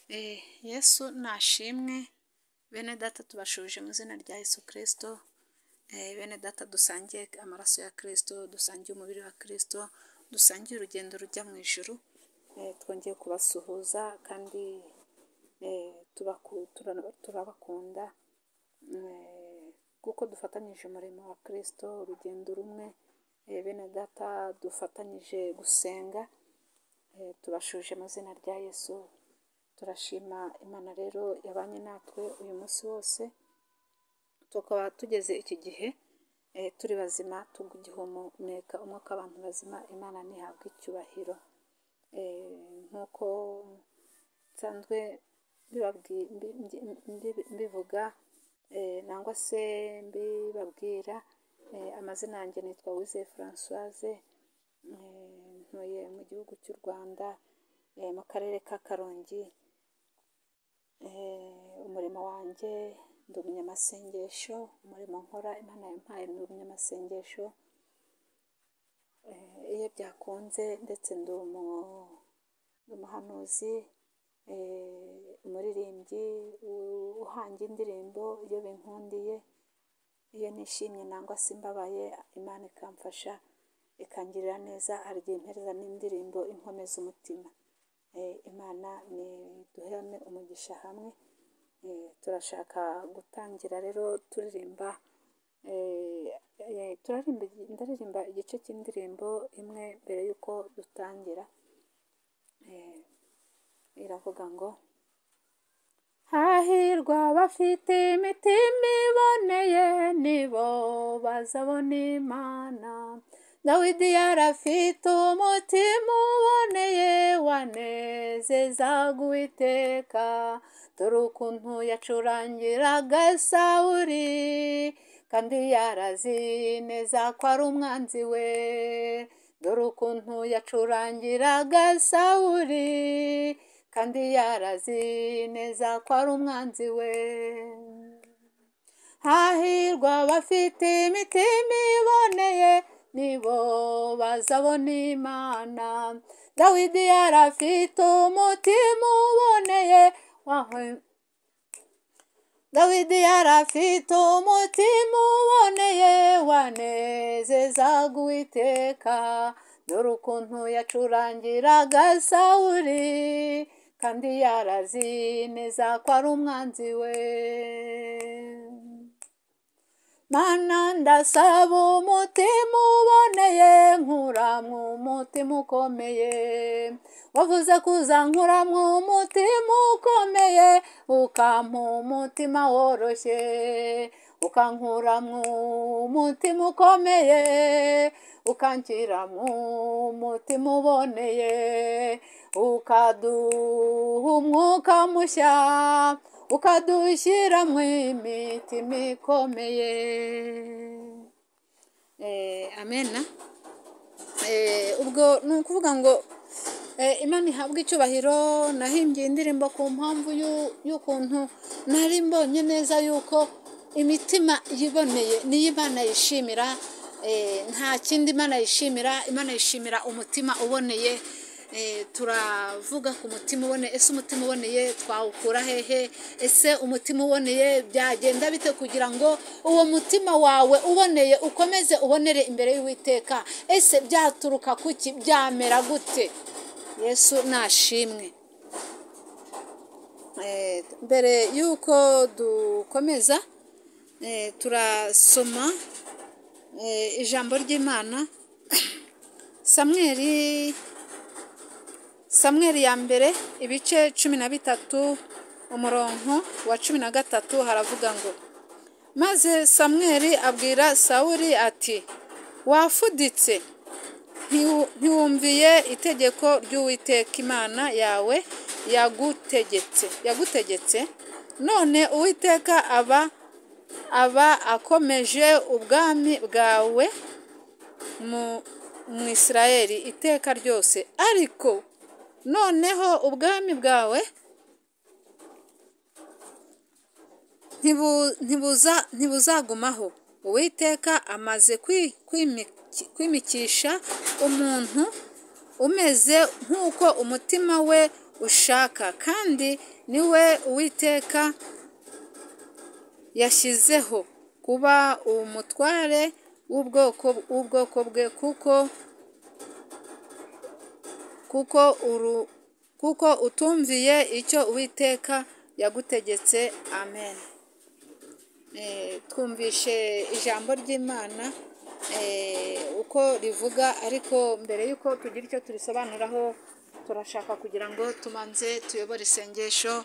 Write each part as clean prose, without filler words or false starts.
Yesu nashimwe, bene data tubashuje mu izina rya Yesu Kristo, bene data dusangiye amaraso ya Kristo, dusangiye umubiri wa Kristo, dusangiye urugendo rujya mu ijuru, twongeye kubasuhuza kandi turabakunda kuko dufatanyije umurimo wa Kristo, urugendo rumwe, bene data dufatanyije gusenga, tubashuje mu izina rya Yesu. Turashima Imana rero yabanye natwe uyu munsi wose, tukaba tugeze iki gihe turi bazima, tugihumeka umwuka w'abantu bazima. Imana ntihabwe icyubahiro. Nk'uko nsanzwe mbivuga nangwa se mbibabwira, amazina yanjye nitwa Uwizeye Françoise, ntuye mu gihugu cy'u Rwanda, mu karere ka Karongi. Umurimo wanjye ndi umunyamasengesho, umurimo nkora Imana yampaye ni umunyamasengesho, iyo byakunze ndetse ndi umuhanuzi, umuririmbyi uhanga indirimbo iyo binkundiye, iyo nishimye nangwa se mbabaye, Imana ikamfasha ikangirira neza, hari igihe impereza n'indirimbo inkomeza umutima. Imana niduhane umugisha hamwe. Turashaka gutangira rero turirimba, ndaririmba igice cy'indirimbo imwe mbere y'uko dutangira. Iravuga ngo: hahirwa abafite imitima iboneye, nibo bazabona Imana. Dawidi yarafite umutima uboneye, wanezezaga Uwiteka. Dore ukuntu yacurangiraga Sawuli, kandi yarazi neza ko ari umwanzi we. Dore ukuntu yacurangiraga Sawuli, kandi yarazi neza ko ari umwanzi we. Hahirwa abafite imitima iboneye, nibo bazabona Imana. Dawidi yarafite umutima uboneye, Dawidi yarafite umutima uboneye, wanezezaga Uwiteka. Dore ukuntu yacurangiraga Sawuli, kandi yarazi neza ko ari umwanzi we. Mana ndasaba umutima uboneye, nkuramwo umutima ukomeye. Wavuze ko uzankuramwo umutima ukomeye, ukampa umutima woroshye, ukankuramwo umutima ukomeye, ukankiramwo umutima uboneye, ukaduha umwuka mushya, ukadushyiramo imitima ikomeye. Amena. Ubwo ni ukuvuga ngo Imana ihabwe icyubahiro. Nahimbye indirimbo ku mpamvu y'ukuntu nari mbonye neza yuko imitima yiboneye niyo Imana yishimira. Nta kindi Imana yishimira, Imana yishimira umutima uboneye. Turavuga ku mutima uboneye. Ese umutima uboneye twawukura hehe? Ese umutima uboneye byagenda bite kugira ngo uwo mutima wawe uboneye ukomeze ubonere imbere y'Uwiteka? Ese byaturuka kuki? Byamera gute? Yesu nashimwe. Mbere y'uko dukomeza, turasoma ijambo ry'Imana. Samweli ya mbere ibice 13 umurongo wa 13 haravuga ngo: maze Samweli abwira Sawuli ati: wafuditse, ntiwumviye itegeko ry'Uwiteka Imana yawe yagutegetse. None Uwiteka aba akomeje ubwami bwawe mu Isirayeli iteka ryose. Ariko noneho ubwami bwawe ntibuzagumaho. Uwiteka amaze kwimikisha umuntu umeze nk'uko umutima we ushaka, kandi niwe Uwiteka yashyizeho kuba umutware w'ubwoko bwe, kuko utumviye icyo Uwiteka yagutegetse. Amen. Twumvishe ijambo ry'Imana uko rivuga, ariko mbere y'uko tugira icyo turisobanuraho, turashaka kugira ngo tumanze tuyobore isengesho,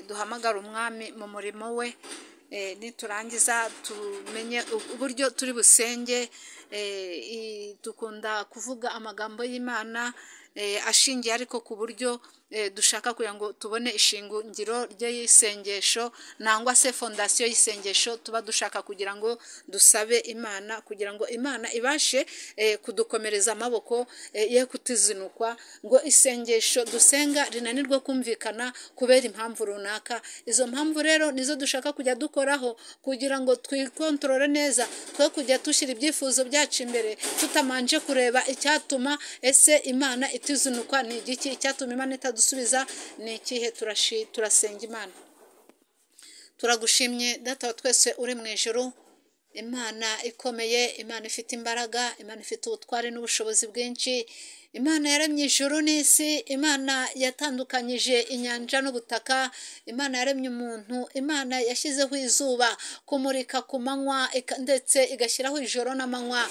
duhamagare Umwami mu murimo we. Niturangiza tumenye uburyo turi busenge. Dukunda kuvuga amagambo y'Imana ashingiye ariko ku buryo dushaka kugira ngo tubone ishingiro ry'isengesho, nangwa se fondasiyo y'isengesho tuba dushaka kugira ngo dusabe Imana, kugira ngo Imana ibashe kudukomereza amaboko, ye kutizinukwa ngo isengesho dusenga rinanirwe kumvikana kubera impamvu runaka. Izo mpamvu rero nizo dushaka kujya dukoraho kugira ngo twikontorore neza, twe kujya dushyira ibyifuzo byacu imbere tutamanje kureba icyatuma ese Imana itizinukwa ni igiki, icyatuma Imana itadusubiza ni ikihe. Turasenga Imana. Turagushimye Data wa twese uri mu ijuru, Imana ikomeye, Imana ifite imbaraga, Imana ifite ubutware n'ubushobozi bwinshi, Imana yaremye ijuru n'isi, Imana yatandukanyije inyanja n'ubutaka, Imana yaremye umuntu, Imana yashyizeho izuba kumurika ku manywa ndetse igashyiraho ijoro n'amanywa.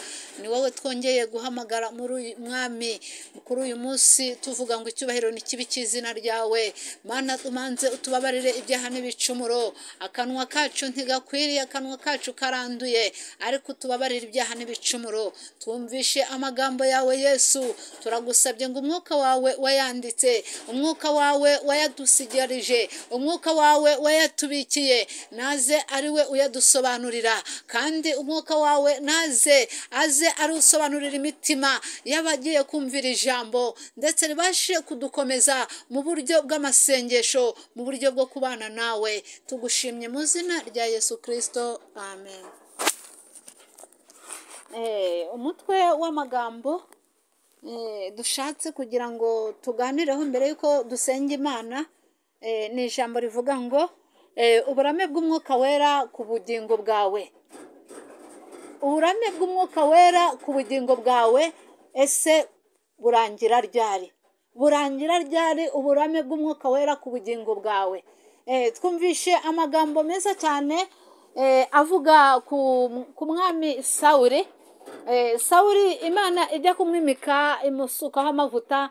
Ni wowe twongeye guhamagara muri uyu Mwami kuri uyu munsi, tuvuga ngo icyubahiro ni kibi cy'izina ryawe. Mana, umanze utubabarire ibyaha n'ibicumuro, akanwa kacu ntigakwiriye, akanwa kacu karanduye, ariko utubabarire ibyaha n'ibicumuro. Twumvishe amagambo yawe Yesu, turagusabye ngo umwuka wawe wayanditse, umwuka wawe wayadusigarije, umwuka wawe wayatubikiye, naze ari we uyadusobanurira, kandi umwuka wawe naze aze ari usobanurira imitima y'abagiye kumvira ijambo, ndetse ribashe kudukomeza mu buryo bw'amasengesho, mu buryo bwo kubana nawe. Tugushimye mu izina rya Yesu Kristo, amen. Umutwe w'amagambo dushatse kugira ngo tuganireho mbere y'uko dusenga Imana, ni ijambo rivuga ngo uburame bw'umwuka wera ku bugingo bwawe. Uburame bw'umwuka wera ku bugingo bwawe ese burangira ryari? Burangira ryari uburame bw'umwuka wera ku bugingo bwawe? Twumvishe amagambo meza cyane avuga ku mwami Sawuli. Sawuli Imana ijya kumwimika imusukaho amavuta,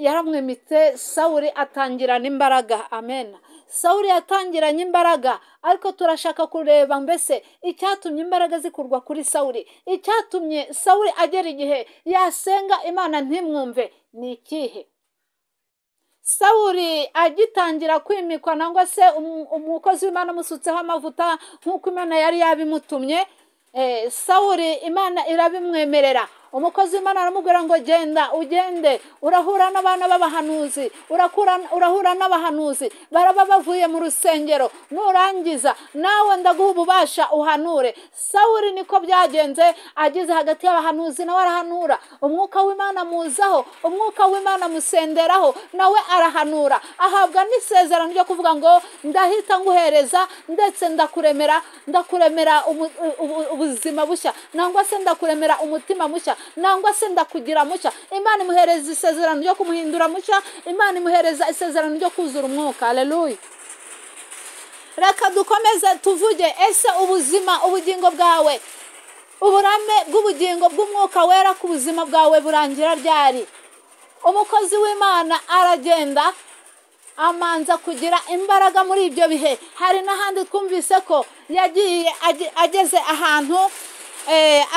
yaramwimitse. Sawuli atangirana imbaraga. Amen. Sawuli yatangiranye imbaraga, ariko turashaka kureba mbese icyatumye imbaraga zikurwa kuri Sawuli, icyatumye Sawuli agera igihe yasenga Imana ntimwumve ni ikihe? Sawuli agitangira kwimikwa, nangwa se umukozi w'Imana amusutseho amavuta nk'uko Imana yari yabimutumye, Sawuli Imana irabimwemerera. Umukozi w'Imana aramubwira ngo genda ugende, urahura n'abana b'abahanuzi, urahura n'abahanuzi baraba bavuye mu rusengero, nurangiza nawe ndaguha ububasha uhanure. Sawuli niko byagenze, ageze hagati y'abahanuzi nawe arahanura, umwuka w'Imana muzaho, umwuka w'Imana musenderaho, nawe arahanura, ahabwa n'isezerano ryo kuvuga ngo ndahita nguhereza, ndetse ndakuremera ubuzima bushya, nangwa se ndakuremera umutima mushya, nangwa se ndakugira mushya. Imana imuhereza isezerano ryo kumuhindura mushya, Imana imuhereza isezerano ryo kuzura umwuka. Haleluya. Reka dukomeze tuvuge, ese ubuzima, ubugingo bwawe, uburame bw'ubugingo bw'umwuka wera ku buzima bwawe burangira ryari? Umukozi w'Imana aragenda amanza kugira imbaraga muri ibyo bihe. Hari n'ahandi twumvise ko yagiye ageze ahantu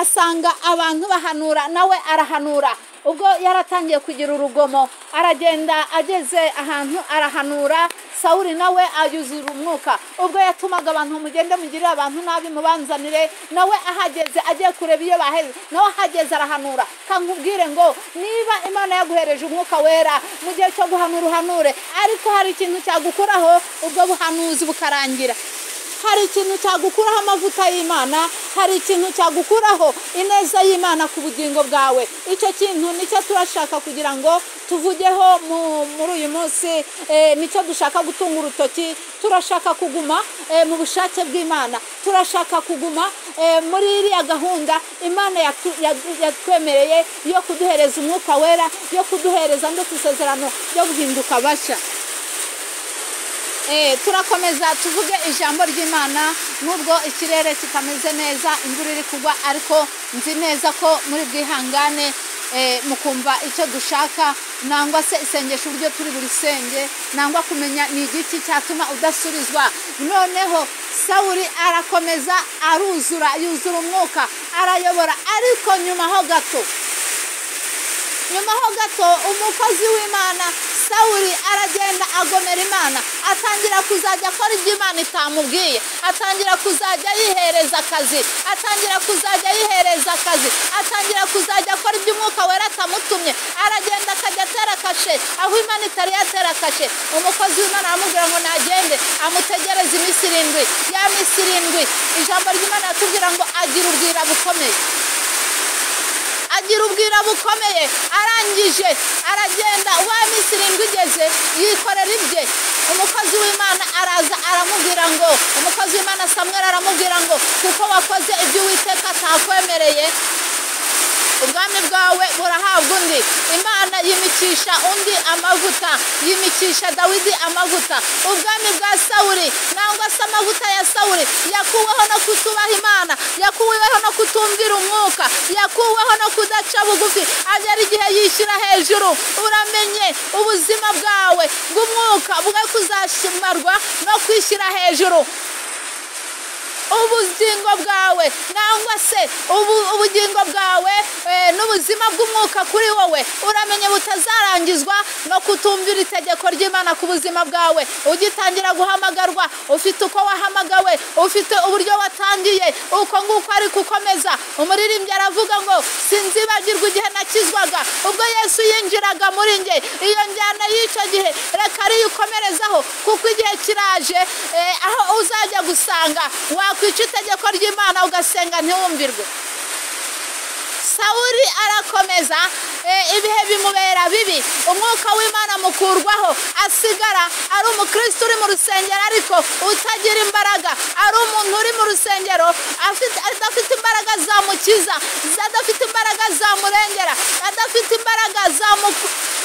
asanga abantu bahanura, nawe arahanura. Ubwo yaratangiye kugira urugomo, aragenda ageze ahantu arahanura, Sawuli nawe ayuzura umwuka. Ubwo yatumaga abantu mugende mugirire abantu nabi mubanzanire, nawe ahageze agiye kureba iyo baheze, nawe ahageze arahanura. Kankubwire ngo niba Imana yaguhereje umwuka wera mu gihe cyo guhanura uhanure, ariko hari ikintu cyagukuraho ubwo buhanuzi bukarangira. Hari ikintu cyagukuraho amavuta y'Imana, hari ikintu cyagukuraho ineza y'Imana ku bugingo bwawe. Icyo kintu nicyo turashaka kugira ngo tuvugeho muri uyu munsi, nicyo dushaka gutunga urutoki. Turashaka kuguma mu bushake bw'Imana, turashaka kuguma muri iriya gahunda Imana yatwemereye yo kuduhereza umwuka wera, yo kuduhereza ndetse isezerano ryo guhinduka bashya. Turakomeza tuvuge ijambo ry'Imana nubwo ikirere kitameze neza, imvura iri kugwa, ariko nzi neza ko muri bwihangane mukumva icyo dushaka, nangwa se isengesho uburyo turi burisenge, nangwa kumenya ni igiki cyatuma udasubizwa. Noneho Sawuli arakomeza aruzura, yuzura umwuka, arayobora, ariko nyuma ho gato umukozi w'Imana Sawuli aragenda agomera Imana, atangira kuzajya akora ibyo Imana itamubwiye, atangira kuzajya yihereza akazi, atangira kuzajya yihereza akazi, atangira kuzajya akora ibyo umwuka wera atamutumye, aragenda akajya atera kashe aho Imana itari yatera kashe. Umukozi w'Imana aramubwira ngo nagende amutegereze iminsi 7. Ya minsi 7 ijambo ry'Imana atubwira ngo agira ubwira bukomeye, agira ubwira bukomeye. Arangije aragenda, wa minsi 7 igeze yikorera ibye. Umukozi w'Imana araza aramubwira ngo, umukozi w'Imana Samweli aramubwira ngo kuko wakoze ibyo Uwiteka atakwemereye, ubwami bwawe burahabwa undi. Imana yimikisha undi amavuta, yimikisha Dawidi amavuta. Ubwami bwa Sawuli nangwa se amavuta ya Sawuli yakuweho no kutubaha Imana, yakuweho no kutumvira umwuka, yakuweho no kudaca bugufi, agera igihe yishyira hejuru. Uramenye ubuzima bwawe bw'umwuka bwe kuzashimarwa no kwishyira hejuru. Ubugingo bwawe nangwa se ubugingo bwawe n'ubuzima bw'umwuka kuri wowe uramenye butazarangizwa no kutumvira itegeko ry'Imana ku buzima bwawe. Ugitangira guhamagarwa ufite uko wahamagawe, ufite uburyo watangiye, uko nguko ari kukomeza. Umuririmbyi aravuga ngo sinzibagirwa igihe nakizwaga, ubwo Yesu yinjiraga muri nge. Iyo njyana y'icyo gihe reka ariyikomerezaho, kuko igihe kiraje aho uzajya gusanga wakwica itegeko ry'Imana ugasenga ntiwumvirwe. Sawuli arakomeza, ibihe bimubera bibi, umwuka w'Imana mukurwaho, asigara ari umukristo uri mu rusengero ariko utagira imbaraga, ari umuntu uri mu rusengero adafite imbaraga zamukiza, adafite imbaraga zamurengera, adafite imbaraga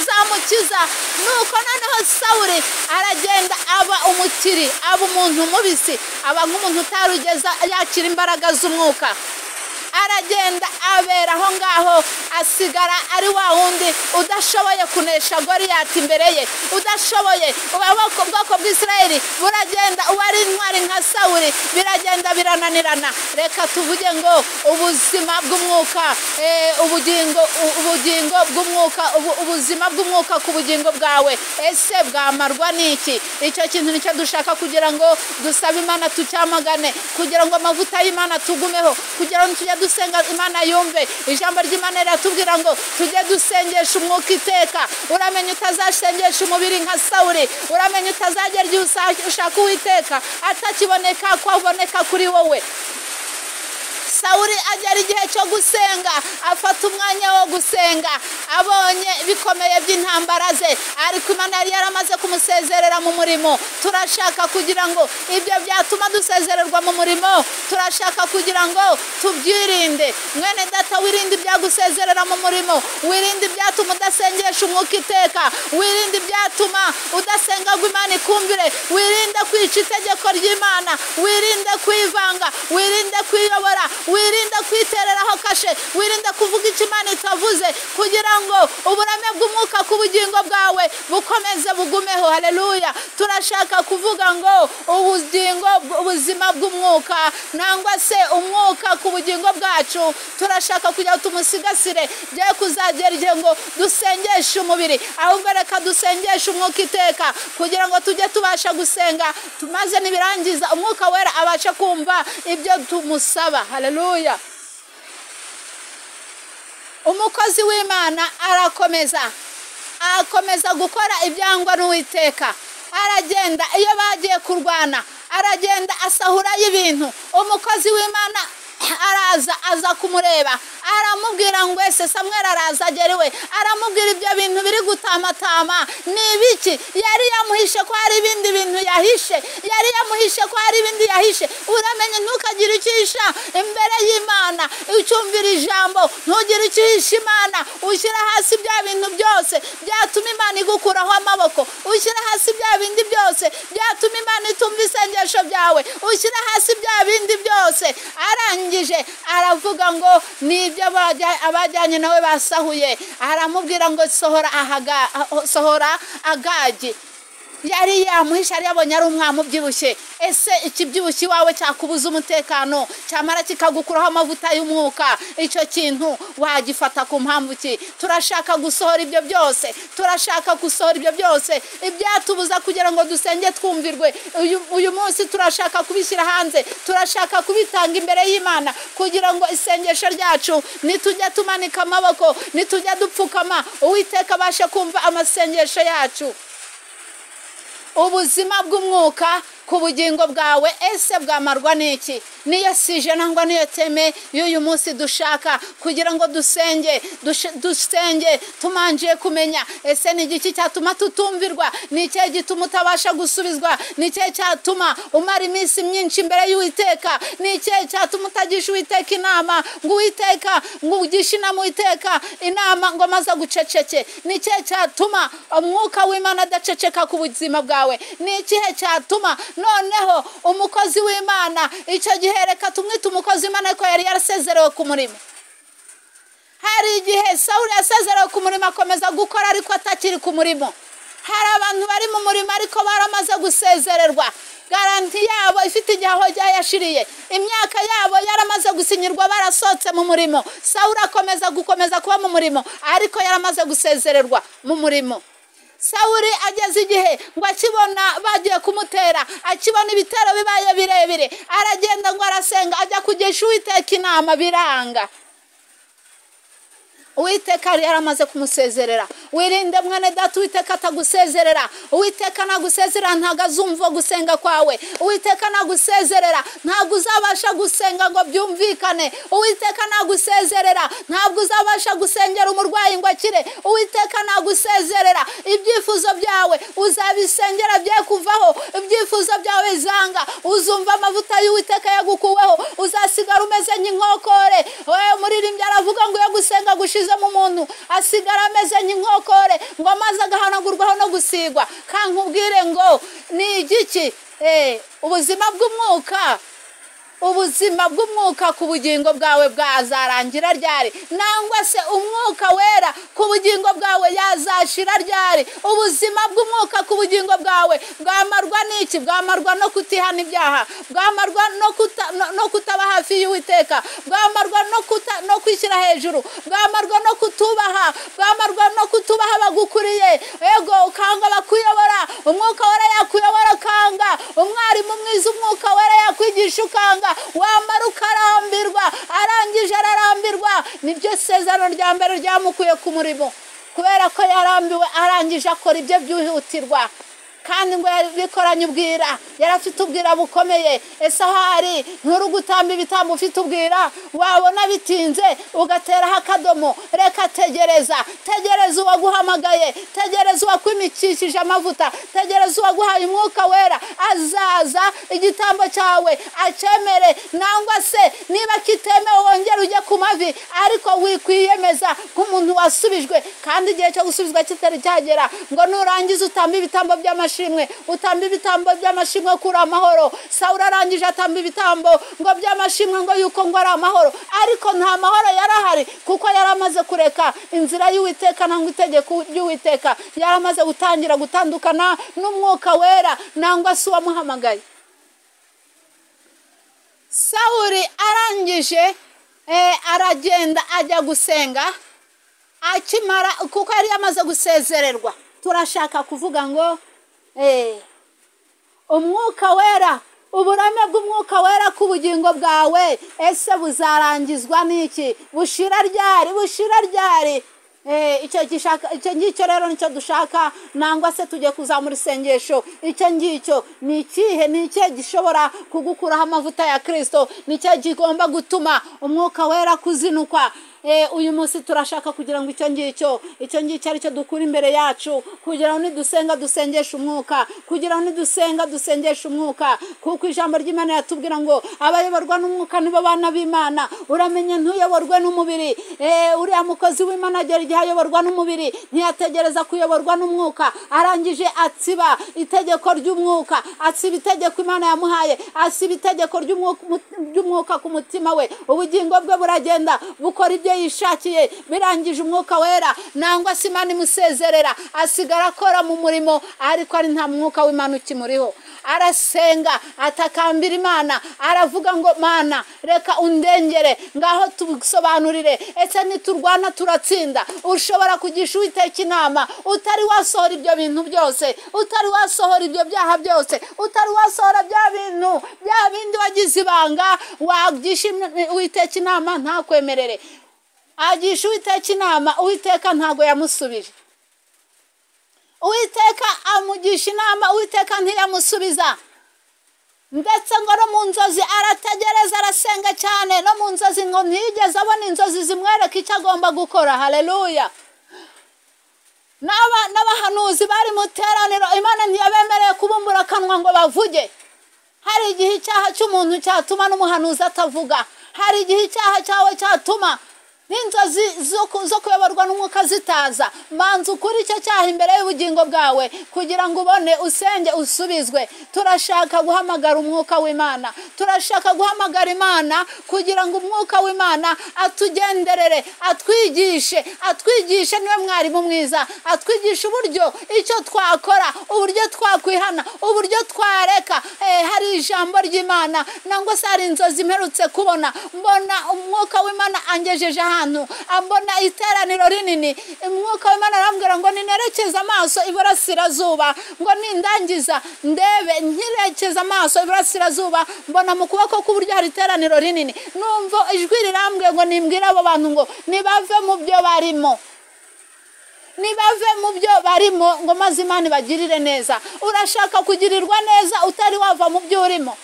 zamukiza. Nuko noneho Sawuli aragenda aba umukiri, aba umuntu mubisi, aba nk'umuntu utarugeza yakira imbaraga z'umwuka. Aragenda abera aho ngaho, asigara ari wa wundi udashoboye kunesha Goliyati imbere ye, udashoboye. Ubwoko bw'Isirayeli buragenda, uwari intwari nka Sawuli biragenda birananirana. Reka tuvuge ngo ubuzima bw'umwuka, ubugingo bw'umwuka, ubuzima bw'umwuka ku bugingo bwawe ese bwamarwa n'iki? Icyo kintu nicyo dushaka kugira ngo dusabe Imana tucyamagane, kugira ngo amavuta y'Imana tugumeho, kugira ngo tujye dusenga Imana yumve. Ijambo ry'Imana riratubwira ngo tujye dusengesha umwuka iteka. Uramenye utazasengesha umubiri nka Sawuli, uramenye utazagera igihe ushaka Uwiteka atakiboneka ko aboneka kuri wowe. Sawuli agera igihe cyo gusenga, afata umwanya wo gusenga, abonye bikomeye by'intambara ze, ariko Imana yari yaramaze kumusezerera mu murimo. Turashaka kugira ngo ibyo byatuma dusezererwa mu murimo, turashaka kugira ngo tubyirinde. Mwene data, wirinde ibyagusezerera mu murimo, wirinde ibyatuma udasengesha umwuka iteka, wirinde ibyatuma udasenga ngo Imana ikumvire, wirinde kwica itegeko ry'Imana, wirinde kwivanga, wirinde kwiyobora, wirinde kwitereraho kashe, wirinde kuvuga icyo Imana itavuze, kugira ngo uburame bw'umwuka ku bugingo bwawe bukomeze bugumeho. Haleluya. Turashaka kuvuga ngo ubugingo, ubuzima bw'umwuka nangwa se umwuka ku bugingo bwacu, turashaka kugira ngo tumusigasire, bye kuzagera igihe ngo dusengeshe umubiri, ahubwo reka dusengeshe umwuka iteka, kugira ngo tujye tubasha gusenga tumaze nibirangiza umwuka wera abashe kumva ibyo tumusaba. Haleluya. Umukozi w'Imana arakomeza, akomeza gukora ibyangwa n'Uwiteka. Aragenda, iyo bagiye kurwana Aragenda asahura y'ibintu. Umukozi w'Imana araza aza kumureba, aramubwira ngo ese Samweli araza agera iwe, aramubwira ibyo bintu biri gutamatama ni ibiki? Yari yamuhishe ko hari ibindi bintu yahishe, yari yamuhishe ko hari ibindi yahishe. Uramenye ntukagire icyo uhisha imbere y'Imana, ucyumvira ijambo ntugire icyo uhisha Imana. Ushyira hasi bya bintu byose byatuma Imana igukuraho amaboko, ushyira hasi bya bindi byose byatuma Imana itumva isengesho byawe, ushyira hasi bya bindi byose. Arangije aravuga ngo nibyo abajyanye nawe basahuye. Aramubwira ngo sohora Agagi. Yari yamuhishe, yari yabonye ari umwami ubyibushye. Ese ikibyibushye iwawe cyakubuza umutekano, cyamara kikagukuraho amavuta y'umwuka, icyo kintu wagifata ku mpamvu ki? Turashaka gusohora ibyo byose, turashaka gusohora ibyo byose ibyatubuza kugira ngo dusenge twumvirwe. Uyu munsi turashaka kubishyira hanze, turashaka kubitanga imbere y'Imana kugira ngo isengesho ryacu nitujya tumanika amaboko, nitujya dupfukama, Uwiteka abashe kumva amasengesho yacu. Ubuzima bw'umwuka ku bugingo bwawe ese bwamarwa n'iki? Niyo sije nangwa niyo teme y'uyu munsi dushaka kugira ngo dusenge, dusenge tumanje kumenya ese ni igiki cyatuma tutumvirwa, ni ikihe gituma utabasha gusubizwa, ni ikihe cyatuma umara iminsi myinshi imbere y'Uwiteka, ni ikihe cyatuma utagisha Uwiteka inama ngo Uwiteka ngo ugishe inama Uwiteka inama ngo maze guceceke, ni ikihe cyatuma umwuka w'Imana adaceceka ku buzima bwawe, ni ikihe cyatuma noneho umukozi w'Imana icyo gihe reka tumwite umukozi w'Imana ariko yari yarasezerewe ku murimo. Hari igihe Sawuli yasezerewe ku murimo akomeza gukora ariko atakiri ku murimo. Hari abantu bari mu murimo ariko baramaze gusezererwa, garanti yabo ifite igihe aho yashiriye, imyaka yabo yaramaze gusinyirwa, barasohotse mu murimo. Sawuli akomeza gukomeza kuba mu murimo ariko yaramaze gusezererwa mu murimo. Sawuli ageze igihe ngo akibona bagiye kumutera, akibona ibitero bibaye birebire, aragenda ngo arasenga, ajya kugisha Uwiteka inama, biranga. Uwiteka yari yaramaze kumusezerera. Wirinde mwene data, Uwiteka atagusezerera. Uwiteka nagusezerera ntabwo azumva gusenga kwawe. Uwiteka nagusezerera ntabwo uzabasha gusenga ngo byumvikane. Uwiteka nagusezerera ntabwo uzabasha gusengera umurwayi ngo akire. Uwiteka nagusezerera ibyifuzo byawe uzabisengera bye kuvaho, ibyifuzo byawe bizanga, uzumva amavuta y'Uwiteka yagukuweho, uzasigara umeze nk'inkokore. Wewe umuririmbyi aravuga ngo yo gusenga gushize mu muntu asigara ameze nk'inkokore ngo amaze agahanagurwaho no gusigwa. Kankubwire ngo ni igiki? Ubuzima bw'umwuka, ubuzima bw'umwuka ku bugingo bwawe bwazarangira ryari? Nangwa se umwuka wera ku bugingo bwawe yazashira ryari? Ubuzima bw'umwuka ku bugingo bwawe bwamarwa n'iki? Bwamarwa no kutihana ibyaha, bwamarwa no kutaba hafi y'Uwiteka, bwamarwa no kwishyira hejuru, bwamarwa no kutubaha, bwamarwa no kutubaha abagukuriye. Ego ukanga bakuyobora, umwuka wera yakuyobora ukanga, umwarimu mwiza umwuka wera yakwigisha ukanga, wamara ukarambirwa. Arangije ararambirwa. Nibyo sezerano rya mbere ryamukuye ku murimo, kubera ko yarambiwe. Arangije akora ibyo byihutirwa, kandi ngo yabikoranye ubwira, yari afite ubwira bukomeye. Ese ahari nturi gutamba ibitambo ufite ubwira, wabona bitinze ugateraho akadomo. Reka tegereza, tegereza uwaguhamagaye, tegereza uwakwimikishije amavuta, tegereza uwaguhaye umwuka wera, azaza igitambo cyawe acyemere, nangwa se niba kitemewe wongere ujye ku mavi, ariko wikwiyemeza nk'umuntu wasubijwe, kandi igihe cyo gusubizwa kitari cyagera. Ngo nurangiza utambe ibitambo by'amashimwe, utamba ibitambo by'amashimwe kuri amahoro. Sawuli arangije atamba ibitambo ngo by'amashimwe ngo yuko ngo ari amahoro, ariko nta mahoro yarahari, kuko yaramaze kureka inzira y'Uwiteka nangwa itegeko ry'Uwiteka, yaramaze gutangira gutandukana n'umwuka wera nangwa se uwamuhamagaye. Sawuli arangije aragenda ajya gusenga, akimara kuko yari yamaze gusezererwa. Turashaka kuvuga ngo umwuka wera, uburame bw'umwuka wera ku bugingo bwawe ese buzarangizwa n'iki? Bushira ryari? Bushira ryari? Icyo ngicyo rero nicyo dushaka, nangwa se tujye kuzamura isengesho. Icyo ngicyo ni ikihe? Ni ikihe gishobora kugukuraho amavuta ya Kristo? Ni ikihe kigomba gutuma umwuka wera kuzinukwa? Uyu munsi turashaka kugira ngo icyo ngicyo aricyo dukura imbere yacu, kugira ngo nidusenga dusengeshe umwuka, kugira ngo nidusenga dusengeshe umwuka, kuko ijambo ry'Imana yatubwira ngo abayoborwa n'umwuka nibo bana b'Imana. Uramenye ntuyoborwe n'umubiri. Uriya mukozi w'Imana agera igihe ayoborwa n'umubiri, ntiyategereza kuyoborwa n'umwuka. Arangije atsiba itegeko ry'umwuka, atsiba itegeko Imana yamuhaye, asiba itegeko ry'umwuka ku mutima we. Ubugingo bwe buragenda bukora ibyo yishakiye, birangije umwuka wera nangwa se Imana imusezerera, asigara akora mu murimo ariko ari nta mwuka w'Imana ukimuriho. Arasenga atakambira Imana, aravuga ngo Mana reka undengere, ngaho tusobanurire, ese niturwana turatsinda? Ushobora kugisha Uwiteka inama utari wasohora ibyo bintu byose, utari wasohora ibyo byaha byose, utari wasohora bya bintu bya bindi wagize ibanga. Wagisha Uwiteka inama ntakwemerere. Agisha Uwiteka inama, Uwiteka ntago yamusubije. Uwiteka amugisha inama, Uwiteka ntiyamusubiza. Ndetse ngo no mu nzozi arategereza, arasenga cyane, no mu nzozi ngo ntiyigeze abona inzozi zimwereka icyo agomba gukora. Haleluya. N'abahanuzi bari mu teraniro, Imana ntiyabemereye kubumbura akanwa ngo bavuge. Hari igihe icyaha cy'umuntu cyatuma n'umuhanuzi atavuga. Hari igihe icyaha cyawe cyatuma n'inzozi zo kuyoborwa n'umwuka zitaza. Manza ukuri icyo cyaha imbere y'ubugingo bwawe kugira ngo ubone usenge usubizwe. Turashaka guhamagara umwuka w'Imana, turashaka guhamagara Imana kugira ngo umwuka w'Imana atugenderere, atwigishe, atwigishe. Niwe mwarimu mwiza, atwigisha uburyo icyo twakora, uburyo twakwihana, uburyo twareka. Hari ijambo ry'Imana nangwa se hari inzozi mperutse kubona, mbona umwuka w'Imana angejeje ahantu, ambona iteraniro rinini. Umwuka w'Imana arambwira ngo ninerekeze amaso iburasirazuba, ngo nindangiza ndebe nkirekeza amaso iburasirazuba, mbona mu kuboko k'uburyo hari iteraniro rinini. Numva ijwi rirambwiye ngo nimbwire abo bantu ngo nibave mu byo barimo, nibave mu byo barimo, ngo maze Imana ibagirire neza. Urashaka kugirirwa neza utari wava mu byo urimo?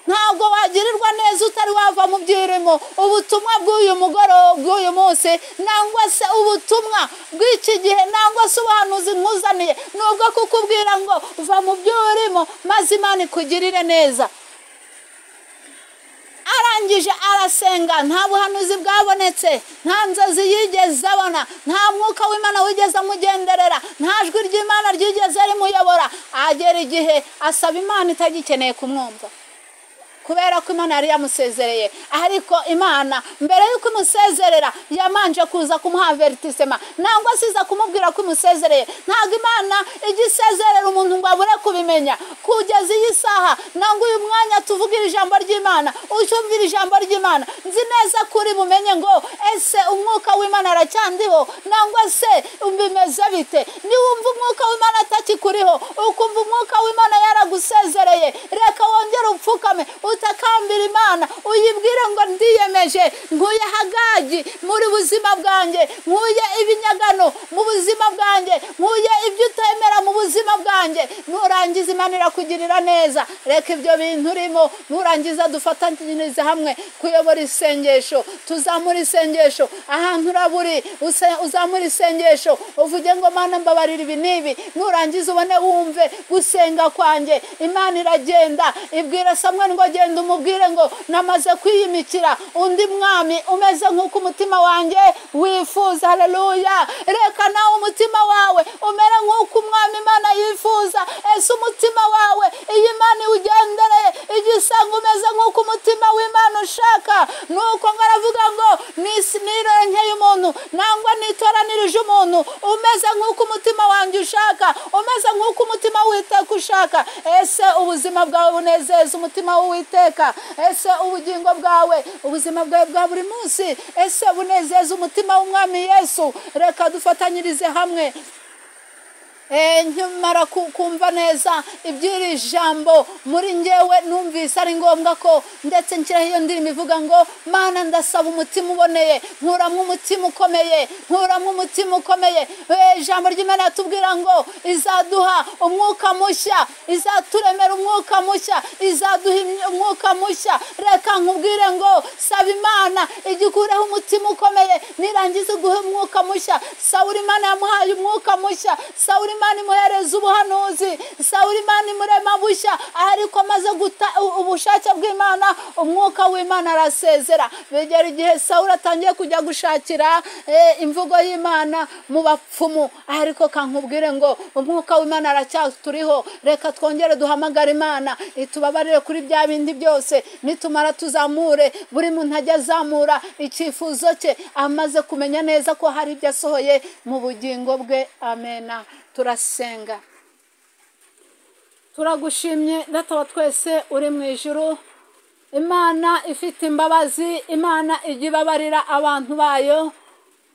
Ntabwo wagirirwa neza utari wava mu byo urimo. Ubutumwa bw'uyu mugoroba, bw'uyu munsi, nangwa se ubutumwa bw'iki gihe, nangwa se ubuhanuzi nkuzaniye, nubwo kukubwira ngo va mu byo urimo maze Imana ikugirire neza. Arangije arasenga, nta buhanuzi bwabonetse, nta nzozi yigeze abona, nta mwuka w'Imana wigeze amugenderera, nta jwi ry'Imana ryigeze rimuyobora. Agera igihe asaba Imana itagikeneye kumwumva, kubera ko Imana yari yamusezereye. Ariko Imana mbere y'uko imusezerera yamanje kuza kumuha avertisema, nangwa se iza kumubwira ko imusezereye. Ntabwo Imana ijya isezerera umuntu ngo abure kubimenya. Kugeza iyi saha nangwa uyu mwanya tuvugira ijambo ry'Imana, ucyumvira ijambo ry'Imana, nzi neza kuri bumenye ngo ese umwuka w'Imana aracyandiho, nangwa se bimeze bite. Niwumva umwuka w'Imana atakikuriho, ukumva umwuka w'Imana yaragusezereye, reka wongere upfukame utakambira Imana, uyibwire ngo ndiyemeje, nkuye Hagagi muri buzima bwanjye, nkuye ibinyagano mu buzima bwanjye, nkuye ibyo utemera mu buzima bwanjye. Nurangiza Imana irakugirira neza. Reka ibyo bintu urimo, nurangiza dufatanyirize hamwe kuyobora isengesho, tuzamura isengesho ahantu uraburi, uzamura isengesho uvuge ngo Mana mbabarira ibi n'ibi. Nurangiza ubone wumve gusenga kwanjye. Imana iragenda ibwira Samweli ngo genda umubwire ngo namaze kwiyimikira undi mwami umeze nk'uko umutima wanjye wifuza. Haleluya. Reka nawe umutima wawe umere nk'uko umwami Imana yifuza. Ese umutima wawe iyi Imana iwugendereye igisanga umeze nk'uko umutima w'Imana ushaka? Nuko ngo aravuga ngo nironkeye umuntu, nangwa nitoranirije umuntu umeze nk'uko umutima wanjye ushaka, umeze nk'uko umutima w'Uwiteka ushaka. Ese ubuzima bwawe bunezeza umutima w'Uwiteka? Ese ubugingo bwawe, ubuzima bwawe bwa buri munsi, ese bunezeza umutima w'Umwami Yesu? Reka dufatanyirize hamwe Nkimara kumva neza iby'iri jambo muri njyewe, numvise ari ngombwa ko ndetse nshyiraho iyo ndirimbo ivuga ngo Mana ndasaba umutima uboneye, nkuramwo umutima ukomeye, nkuramwo umutima ukomeye. Ijambo ry'Imana yatubwira ngo izaduha umwuka mushya, izaturemera umwuka mushya, izaduha umwuka mushya. Reka nkubwire ngo saba Imana igikureho umutima ukomeye, nirangiza iguhe umwuka mushya. Sawuli Imana yamuhaye umwuka mushya, Sawuli Imana imuhereza ubuhanuzi, Sawuli Imana imurema bushya, ariko amaze guta ubushake bw'Imana, umwuka w'Imana arasezera. Bigera igihe Sawuli atangiye kujya gushakira imvugo y'Imana mu bapfumu. Ariko kankubwire ngo umwuka w'Imana aracyaturiho. Reka twongere duhamagare Imana itubabarire kuri bya bindi byose. Nitumara tuzamure, buri muntu ajya azamura icyifuzo cye amaze kumenya neza ko hari ibyo asohoye mu bugingo bwe. Amena. Turasenga. Turagushimye Data wa twese uri mu ijuru, Imana ifite imbabazi, Imana ijya ibabarira abantu bayo.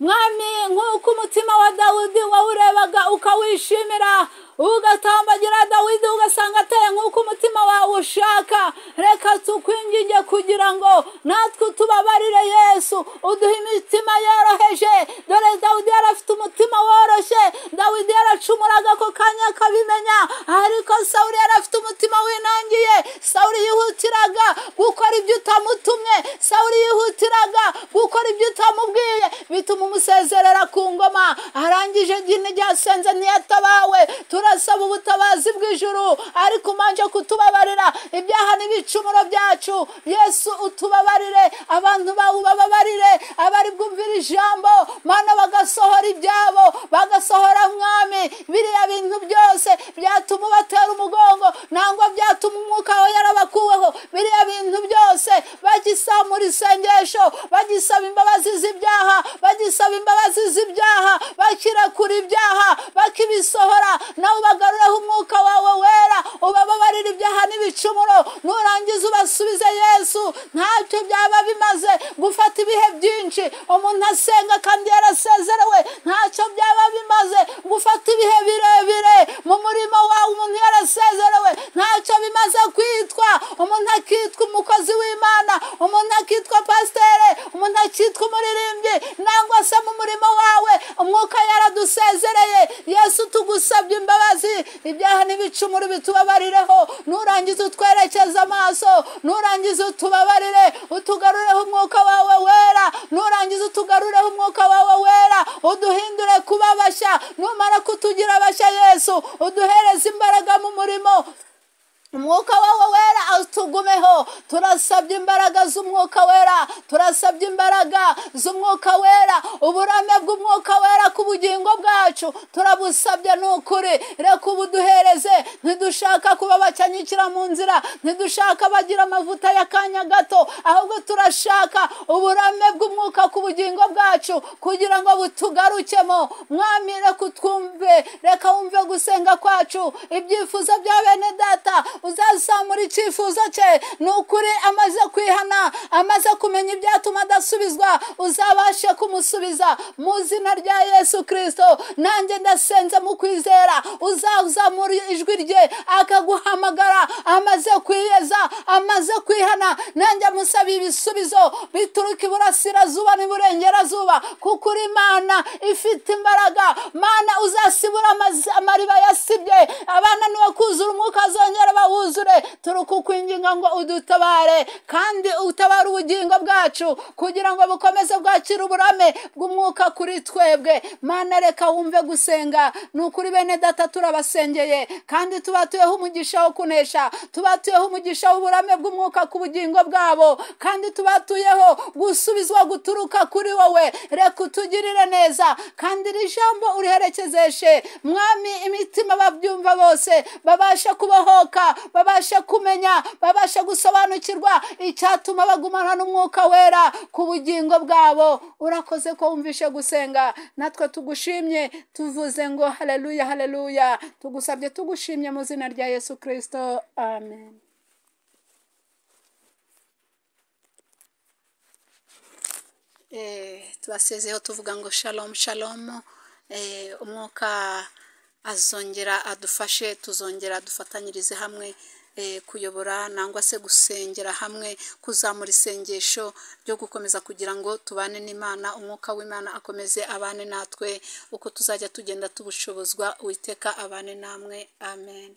Mwami, nk'uko umutima wa Dawidi wawurebaga ukawishimira, ugatambagira Dawidi ugasanga ateye nk'uko umutima wawe ushaka, reka tukwinginge kugira ngo natwe tubabarire Yesu, uduhe imitima yoroheje. Dore Dawidi yarafite umutima woroshye, Dawidi yaracumuraga ako kanya akabimenya, ariko Sawuli yarafite umutima winangiye. Sawuli yihutiraga gukora ibyo utamutumye, Sawuli yihutiraga gukora ibyo utamubwiye, bituma umusezerera ku ngoma. Arangije ryasenze ntiyatabawe. Turasaba ubutabazi bw'ijuru, ariko umanje kutubabarira ibyaha n'ibicumuro byacu. Yesu utubabarire, abantu bawe ubababarire, abari bwumvira ijambo Mana bagasohora ibyabo, bagasohora Mwami biriya bintu byose byatuma batera umugongo, nangwa byatuma umwuka wawe yarabakuweho. Biriya bintu byose bagisamura isengesho, bagisaba imbabazi z'ibyaha, bagisaba imbabazi z'ibyaha, bakirekura ibyaha, bakibisohora. Nawe ubagarureho umwuka wawe wera, ubababarire ibyaha n'ibicumuro, nurangiza ubasubize Yesu. Ntacyo byaba bimaze gufata ibihe byinshi umuntu asenga kandi yarasezerewe, ntacyo byaba bimaze gufata ibihe birebire mu murimo wawe umuntu yarasezerewe, ntacyo bimaze kwitwa umuntu akitwa umukozi w'Imana, umuntu akitwa pasiteri, umuntu akitwa umuririmbyi, nangwa se mu murimo wawe umwuka yaradusezereye. Yesu tugusabye imbabazi, ibyaha n'ibicumuro bitubabarireho, nurangiza utwerekeze amaso, nurangiza utubabarire, utugarureho umwuka wawe wera, nurangiza utugarureho umwuka wawe wera, uduhindure kuba bashya. Numara kutugira bashya Yesu, uduhereze imbaraga mu murimo, umwuka wawe wera atugumeho. Turasabye imbaraga z'umwuka wera, turasabye imbaraga z'umwuka wera, uburame bw'umwuka wera ku bugingo bwacu turabusabye. N'ukuri reka ubuduhereze. Ntidushaka kuba bacanyikira mu nzira, ntidushaka bagira amavuta y'akanya gato, ahubwo turashaka uburame bw'umwuka ku bugingo bwacu kugira ngo butugarukemo. Mwami reka utwumve, reka wumve gusenga kwacu, ibyifuzo bya bene data uzazamura icyifuzo cye. Ni ukuri amaze kwihana, amaze kumenya ibyatuma adasubizwa, uzabashe kumusubiza mu izina rya Yesu Kristo. Nanjye ndasenze mu kwizera, uzazamura ijwi rye akaguhamagara amaze kwiyeza, amaze kwihana. Nanjye musaba ibisubizo bituruka iburasirazuba n'iburengerazuba, kuko uri Imana ifite imbaraga. Mana uzasibura amariba yasibye, abana niwe kuzura umwuka azongera bawuzure. Turukukwinginga ngo udutabare, kandi utabare ubugingo bwacu kugira ngo bukomeze bwakire uburame bw'umwuka kuri twebwe. Mana reka wumve gusenga. Ni ukuri bene data turabasengeye, kandi tubatuyeho umugisha wo kunesha, tubatuyeho umugisha w'uburame bw'umwuka ku bugingo bwabo, kandi tubatuyeho gusubizwa guturuka kuri wowe. Reka utugirire neza, kandi iri jambo uriherekezeshe Mwami, imitima babyumva bose babashe kubohoka, babashe kumenya, babashe gusobanukirwa icyatuma bagumana n'umwuka wera ku bugingo bwabo. Urakoze ko wumvishe gusenga, natwe tugushimye tuvuze ngo haleluya, haleluya. Tugusabye tugushimye mu izina rya Yesu Kristo, amen. Tubasezeho tuvuga ngo shalom shalom. Umwuka azongera adufashe, tuzongera dufatanyirize hamwe kuyobora nangwa se gusengera hamwe, kuzamura isengesho ryo gukomeza kugira ngo tubane n'Imana, umwuka w'Imana akomeze abane natwe uko tuzajya tugenda tubushobozwa. Uwiteka abane namwe, amen.